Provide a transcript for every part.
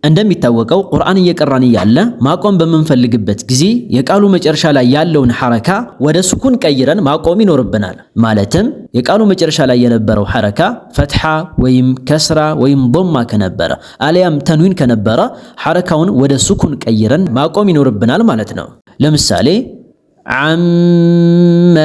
እንደሚታወቀው ቁርአን እየቀራን እያለ ማቆም በምንፈልግበት ጊዜ የቃሉ መጨረሻ ላይ ያለውን ሐረካ ወደ ሱኩን ቀይረን ማቆም ይኖርብናል። ማለትም የቃሉ መጨረሻ ላይ የነበረው ሐረካ ፈትሓ ወይም ከስራ ወይም ዶማ ከነበረ አሊያም ተንዊን ከነበረ ሐረካውን ወደ ሱኩን ቀይረን ማቆም ይኖርብናል ማለት ነው። ለምሳሌ عم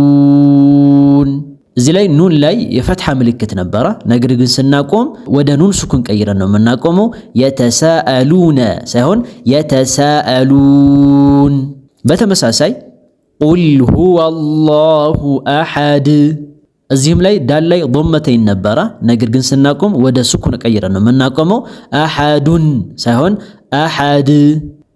يتساءلون እዚህ ላይ ኑን ላይ የፈትሐ ምልክት ነበረ። ነገር ግን ስናቆም ወደ ኑን ሱኩን ቀይረን ነው የምናቆመው። يتساءلون ሳይሆን يتساءلون። በተመሳሳይ قل هو الله أحد እዚህም ላይ ዳል ላይ ዶመተይን ነበረ። ነገር ግን ስናቆም ወደ ሱኩን ቀይረን ነው የምናቆመው። أحدٌ ሳይሆን أحد።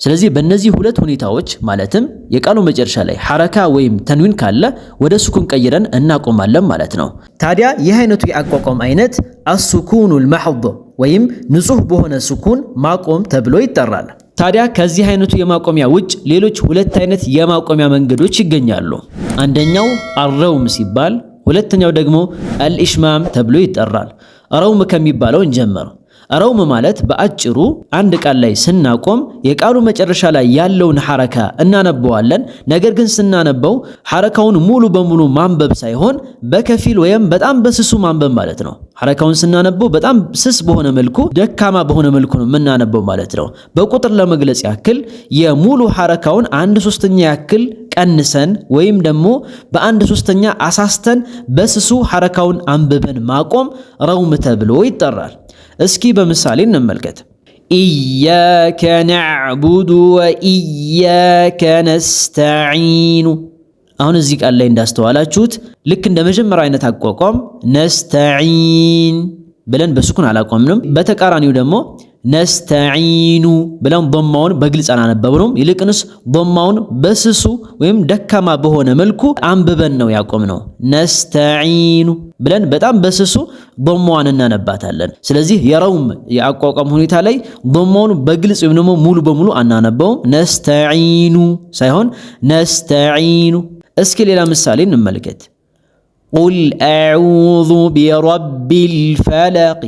ስለዚህ በእነዚህ ሁለት ሁኔታዎች ማለትም የቃሉ መጨረሻ ላይ ሐረካ ወይም ተንዊን ካለ ወደ ሱኩን ቀይረን እናቆማለን ማለት ነው። ታዲያ ይህ አይነቱ የአቋቋም አይነት السكون المحض ወይም ንጹህ በሆነ ሱኩን ማቆም ተብሎ ይጠራል። ታዲያ ከዚህ አይነቱ የማቆሚያ ውጭ ሌሎች ሁለት አይነት የማቆሚያ መንገዶች ይገኛሉ። አንደኛው الروم ሲባል፣ ሁለተኛው ደግሞ الإشمام ተብሎ ይጠራል። ረውም ከሚባለው እንጀምር። ረውም ማለት በአጭሩ አንድ ቃል ላይ ስናቆም የቃሉ መጨረሻ ላይ ያለውን ሐረካ እናነበዋለን። ነገር ግን ስናነበው ሐረካውን ሙሉ በሙሉ ማንበብ ሳይሆን በከፊል ወይም በጣም በስሱ ማንበብ ማለት ነው። ሐረካውን ስናነበው በጣም ስስ በሆነ መልኩ፣ ደካማ በሆነ መልኩ ነው የምናነበው ማለት ነው። በቁጥር ለመግለጽ ያክል የሙሉ ሐረካውን አንድ ሶስተኛ ያክል ቀንሰን ወይም ደግሞ በአንድ ሶስተኛ አሳስተን በስሱ ሐረካውን አንብበን ማቆም ረውም ተብሎ ይጠራል። እስኪ በምሳሌ እንመልከት። إياك نعبد وإياك نستعين። አሁን እዚህ ቃል ላይ እንዳስተዋላችሁት ልክ እንደ መጀመሪያው አይነት አቋቋም نستعين ብለን በሱኩን አላቆምንም። በተቃራኒው ደግሞ نستعين ብለን ዶማውን በግልጽ አላነበብነውም። ይልቅንስ ዶማውን በስሱ ወይም ደካማ በሆነ መልኩ አንብበን ነው ያቆምነው። نستعين ብለን በጣም በስሱ ዶማዋን እናነባታለን። ስለዚህ የረውም የአቋቋም ሁኔታ ላይ ዶማውን በግልጽ ወይም ደግሞ ሙሉ በሙሉ አናነበውም። نستعين ሳይሆን نستعين። እስኪ ሌላ ምሳሌ እንመልከት። قل أعوذ برب الفلق።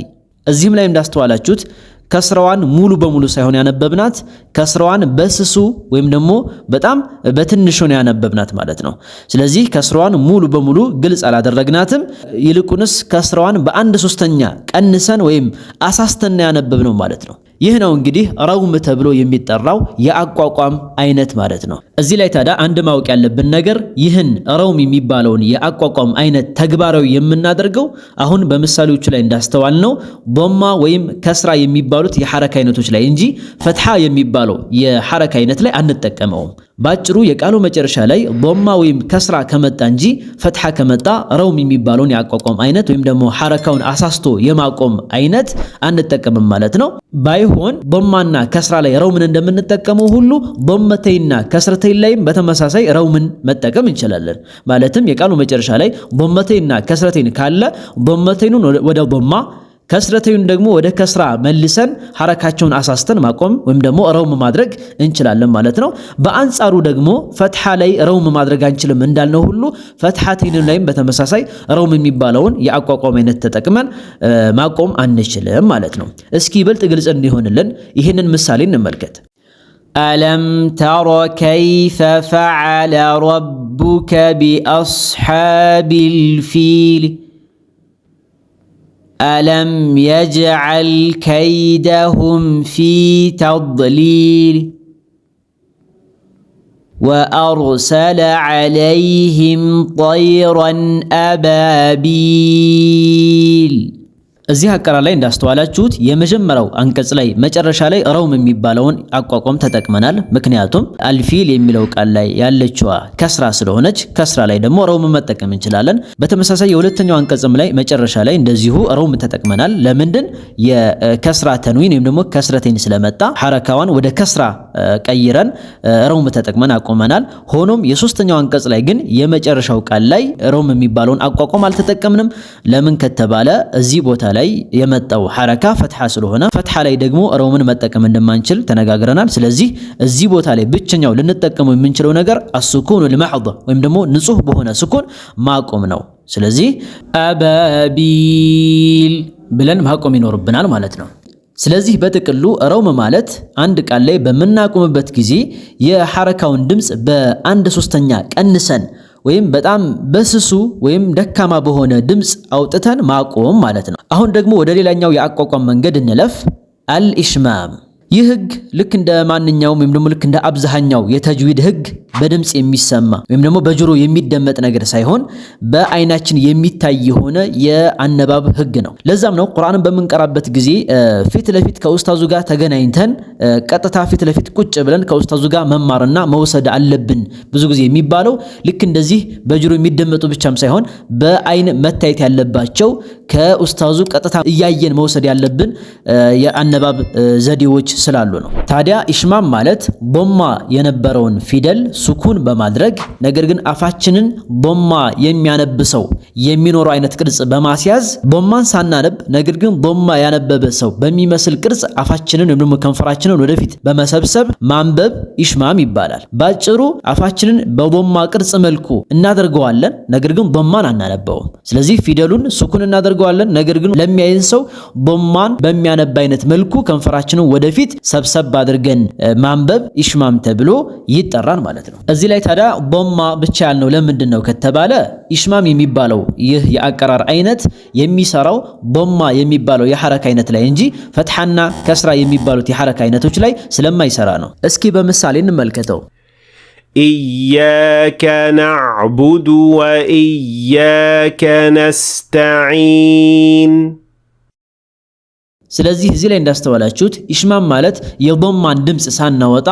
እዚህም ላይ እንዳስተዋላችሁት ከስራዋን ሙሉ በሙሉ ሳይሆን ያነበብናት ከስራዋን በስሱ ወይም ደግሞ በጣም በትንሹ ነው ያነበብናት ማለት ነው። ስለዚህ ከስራዋን ሙሉ በሙሉ ግልጽ አላደረግናትም። ይልቁንስ ከስራዋን በአንድ ሶስተኛ ቀንሰን ወይም አሳስተን ያነበብነው ማለት ነው። ይህ ነው እንግዲህ ረውም ተብሎ የሚጠራው የአቋቋም አይነት ማለት ነው። እዚህ ላይ ታዲያ አንድ ማወቅ ያለብን ነገር ይህን ረውም የሚባለውን የአቋቋም አይነት ተግባራዊ የምናደርገው አሁን በምሳሌዎቹ ላይ እንዳስተዋልነው ዶማ ወይም ከስራ የሚባሉት የሐረካ አይነቶች ላይ እንጂ ፈትሐ የሚባለው የሐረካ አይነት ላይ አንጠቀመውም። ባጭሩ የቃሉ መጨረሻ ላይ ዶማ ወይም ከስራ ከመጣ እንጂ ፈትሐ ከመጣ ረውም የሚባለውን የአቋቋም አይነት ወይም ደግሞ ሐረካውን አሳስቶ የማቆም አይነት አንጠቀምም ማለት ነው። ባይሆን ዶማና ከስራ ላይ ረውምን እንደምንጠቀመው ሁሉ ዶመተይና ከስረተይን ላይም በተመሳሳይ ረውምን መጠቀም እንችላለን። ማለትም የቃሉ መጨረሻ ላይ ዶመተይና ከስረተይን ካለ ዶመተይኑን ወደ ዶማ ከስረተዩን ደግሞ ወደ ከስራ መልሰን ሐረካቸውን አሳስተን ማቆም ወይም ደግሞ ረውም ማድረግ እንችላለን ማለት ነው። በአንጻሩ ደግሞ ፈትሐ ላይ ረውም ማድረግ አንችልም እንዳልነው ሁሉ ፈትሐተይን ላይም በተመሳሳይ ረውም የሚባለውን የአቋቋም አይነት ተጠቅመን ማቆም አንችልም ማለት ነው። እስኪ ይበልጥ ግልጽ እንዲሆንልን ይህንን ምሳሌ እንመልከት። ألم تر كيف فعل ربك بأصحاب الفيل ألم يجعل كيدهم في تضليل وأرسل عليهم طيرا أبابيل። እዚህ አቀራር ላይ እንዳስተዋላችሁት የመጀመሪያው አንቀጽ ላይ መጨረሻ ላይ ረውም የሚባለውን አቋቋም ተጠቅመናል። ምክንያቱም الفيل የሚለው ቃል ላይ ያለችዋ ከስራ ስለሆነች ከስራ ላይ ደግሞ ረውም መጠቀም እንችላለን። በተመሳሳይ የሁለተኛው አንቀጽም ላይ መጨረሻ ላይ እንደዚሁ ረውም ተጠቅመናል። ለምንድን? የከስራ ተንዊን ወይም ደግሞ ከስረተይን ስለመጣ ሐረካዋን ወደ ከስራ ቀይረን ረውም ተጠቅመን አቆመናል። ሆኖም የሶስተኛው አንቀጽ ላይ ግን የመጨረሻው ቃል ላይ ረውም የሚባለውን አቋቋም አልተጠቀምንም። ለምን ከተባለ እዚህ ቦታ ላይ የመጣው ሐረካ ፈትሐ ስለሆነ ፈትሐ ላይ ደግሞ ረውምን መጠቀም እንደማንችል ተነጋግረናል። ስለዚህ እዚህ ቦታ ላይ ብቸኛው ልንጠቀመው የምንችለው ነገር السكون المحض ወይም ደግሞ ንጹህ በሆነ ስኩን ማቆም ነው። ስለዚህ أبابيل ብለን ማቆም ይኖርብናል ማለት ነው። ስለዚህ በጥቅሉ ረውም ማለት አንድ ቃል ላይ በምናቆምበት ጊዜ የሐረካውን ድምፅ በ1/3 ቀንሰን ወይም በጣም በስሱ ወይም ደካማ በሆነ ድምፅ አውጥተን ማቆም ማለት ነው። አሁን ደግሞ ወደ ሌላኛው የአቋቋም መንገድ እንለፍ። አልኢሽማም። ይህ ህግ ልክ እንደ ማንኛውም ወይም ደግሞ ልክ እንደ አብዛኛው የተጅዊድ ህግ በድምፅ የሚሰማ ወይም ደግሞ በጆሮ የሚደመጥ ነገር ሳይሆን በአይናችን የሚታይ የሆነ የአነባብ ህግ ነው። ለዛም ነው ቁርአንን በምንቀራበት ጊዜ ፊት ለፊት ከኡስታዙ ጋር ተገናኝተን ቀጥታ ፊት ለፊት ቁጭ ብለን ከኡስታዙ ጋር መማርና መውሰድ አለብን ብዙ ጊዜ የሚባለው። ልክ እንደዚህ በጆሮ የሚደመጡ ብቻም ሳይሆን በአይን መታየት ያለባቸው፣ ከኡስታዙ ቀጥታ እያየን መውሰድ ያለብን የአነባብ ዘዴዎች ስላሉ ነው። ታዲያ ኢሽማም ማለት ዶማ የነበረውን ፊደል ሱኩን በማድረግ፣ ነገር ግን አፋችንን ዶማ የሚያነብ ሰው የሚኖረው አይነት ቅርጽ በማስያዝ፣ ዶማን ሳናነብ ነገር ግን ዶማ ያነበበ ሰው በሚመስል ቅርጽ አፋችንን ወይም ደግሞ ከንፈራችንን ወደፊት በመሰብሰብ ማንበብ ኢሽማም ይባላል። ባጭሩ አፋችንን በዶማ ቅርጽ መልኩ እናደርገዋለን፣ ነገር ግን ዶማን አናነበውም። ስለዚህ ፊደሉን ሱኩን እናደርገዋለን፣ ነገር ግን ለሚያይን ሰው ዶማን በሚያነብ አይነት መልኩ ከንፈራችንን ወደፊት ሰብሰብ አድርገን ማንበብ ኢሽማም ተብሎ ይጠራል ማለት ነው። እዚህ ላይ ታዲያ ዶማ ብቻ ያልነው ለምንድን ነው ከተባለ ኢሽማም የሚባለው ይህ የአቀራር አይነት የሚሰራው ዶማ የሚባለው የሐረካ አይነት ላይ እንጂ ፈትሐና ከስራ የሚባሉት የሐረካ አይነቶች ላይ ስለማይሰራ ነው። እስኪ በምሳሌ እንመልከተው። إياك نعبد وإياك نستعين። ስለዚህ እዚህ ላይ እንዳስተዋላችሁት ኢሽማም ማለት የዶማን ድምፅ ሳናወጣ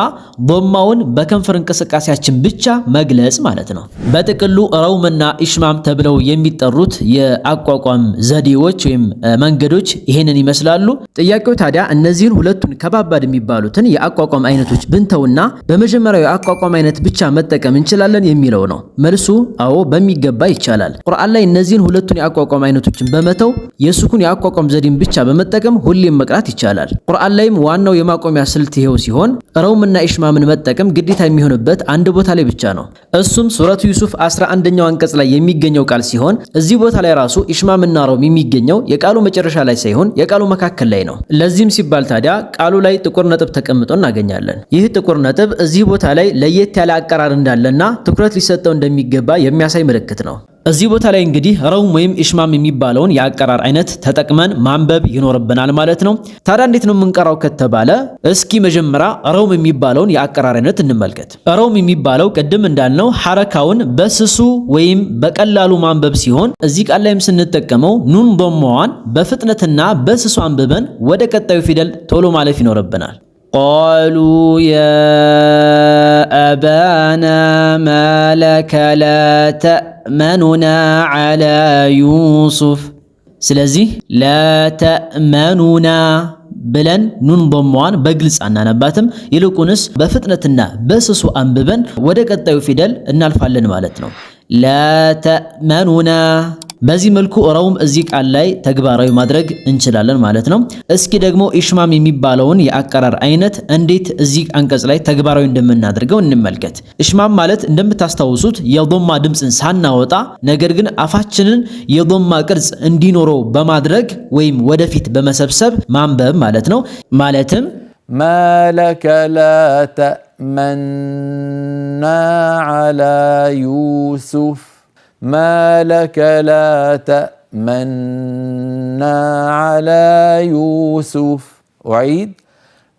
ዶማውን በከንፈር እንቅስቃሴያችን ብቻ መግለጽ ማለት ነው። በጥቅሉ ረውምና ኢሽማም ተብለው የሚጠሩት የአቋቋም ዘዴዎች ወይም መንገዶች ይሄንን ይመስላሉ። ጥያቄው ታዲያ እነዚህን ሁለቱን ከባባድ የሚባሉትን የአቋቋም አይነቶች ብንተውና በመጀመሪያው የአቋቋም አይነት ብቻ መጠቀም እንችላለን የሚለው ነው። መልሱ አዎ፣ በሚገባ ይቻላል። ቁርአን ላይ እነዚህን ሁለቱን የአቋቋም አይነቶችን በመተው የሱኩን የአቋቋም ዘዴን ብቻ በመጠቀም ሁሌም መቅራት ይቻላል። ቁርአን ላይም ዋናው የማቆሚያ ስልት ይሄው ሲሆን ረውምና ኢሽማምን መጠቀም ግዴታ የሚሆንበት አንድ ቦታ ላይ ብቻ ነው። እሱም ሱረቱ ዩሱፍ 11ኛው አንቀጽ ላይ የሚገኘው ቃል ሲሆን እዚህ ቦታ ላይ ራሱ ኢሽማምና ረውም የሚገኘው የቃሉ መጨረሻ ላይ ሳይሆን የቃሉ መካከል ላይ ነው። ለዚህም ሲባል ታዲያ ቃሉ ላይ ጥቁር ነጥብ ተቀምጦ እናገኛለን። ይህ ጥቁር ነጥብ እዚህ ቦታ ላይ ለየት ያለ አቀራር እንዳለና ትኩረት ሊሰጠው እንደሚገባ የሚያሳይ ምልክት ነው። እዚህ ቦታ ላይ እንግዲህ ረውም ወይም ኢሽማም የሚባለውን የአቀራር አይነት ተጠቅመን ማንበብ ይኖርብናል ማለት ነው። ታዲያ እንዴት ነው የምንቀራው ከተባለ እስኪ መጀመሪያ ረውም የሚባለውን የአቀራር አይነት እንመልከት። ረውም የሚባለው ቅድም እንዳልነው ሐረካውን በስሱ ወይም በቀላሉ ማንበብ ሲሆን እዚህ ቃል ላይም ስንጠቀመው ኑን ዶማዋን በፍጥነትና በስሱ አንብበን ወደ ቀጣዩ ፊደል ቶሎ ማለፍ ይኖርብናል። قالوا يا أبانا ما لك لا تأمننا على يوسف። ስለዚህ لا تأمننا ብለን ኑን ዶማዋን በግልጽ አናነባትም። ይልቁንስ በፍጥነትና በስሱ አንብበን ወደ ቀጣዩ ፊደል እናልፋለን ማለት ነው። لا تأمننا። በዚህ መልኩ ረውም እዚህ ቃል ላይ ተግባራዊ ማድረግ እንችላለን ማለት ነው። እስኪ ደግሞ ኢሽማም የሚባለውን የአቀራር አይነት እንዴት እዚህ አንቀጽ ላይ ተግባራዊ እንደምናደርገው እንመልከት። ኢሽማም ማለት እንደምታስታውሱት የዶማ ድምፅን ሳናወጣ ነገር ግን አፋችንን የዶማ ቅርጽ እንዲኖረው በማድረግ ወይም ወደፊት በመሰብሰብ ማንበብ ማለት ነው። ማለትም ما لك لا تأمنا على يوسف، ما لك لا تأمنا على يوسف. أعيد: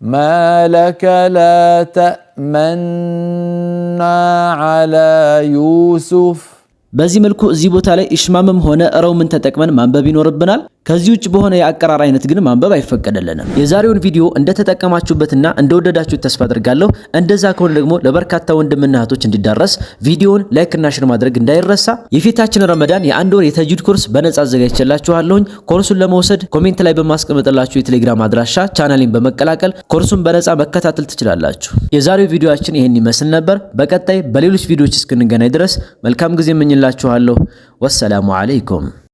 ما لك لا تأمنا على يوسف. በዚህ መልኩ እዚህ ቦታ ላይ ኢሽማምም ሆነ ረውምን ተጠቅመን ማንበብ ይኖርብናል። ከዚህ ውጭ በሆነ የአቀራር አይነት ግን ማንበብ አይፈቀደልንም። የዛሬውን ቪዲዮ እንደተጠቀማችሁበትና እንደወደዳችሁት ተስፋ አድርጋለሁ። እንደዛ ከሆነ ደግሞ ለበርካታ ወንድምና እህቶች እንዲዳረስ ቪዲዮውን like እና share ማድረግ እንዳይረሳ። የፊታችን ረመዳን የአንድ ወር የተጅዊድ ኮርስ በነጻ አዘጋጅቼላችኋለሁኝ። ኮርሱን ለመውሰድ comment ላይ በማስቀመጥላችሁ የቴሌግራም አድራሻ ቻናሌን በመቀላቀል ኮርሱን በነጻ መከታተል ትችላላችሁ። የዛሬው ቪዲዮአችን ይህን ይመስል ነበር። በቀጣይ በሌሎች ቪዲዮዎች እስክንገናኝ ድረስ መልካም ጊዜ እመኝላችኋለሁ። والسلام عليكم።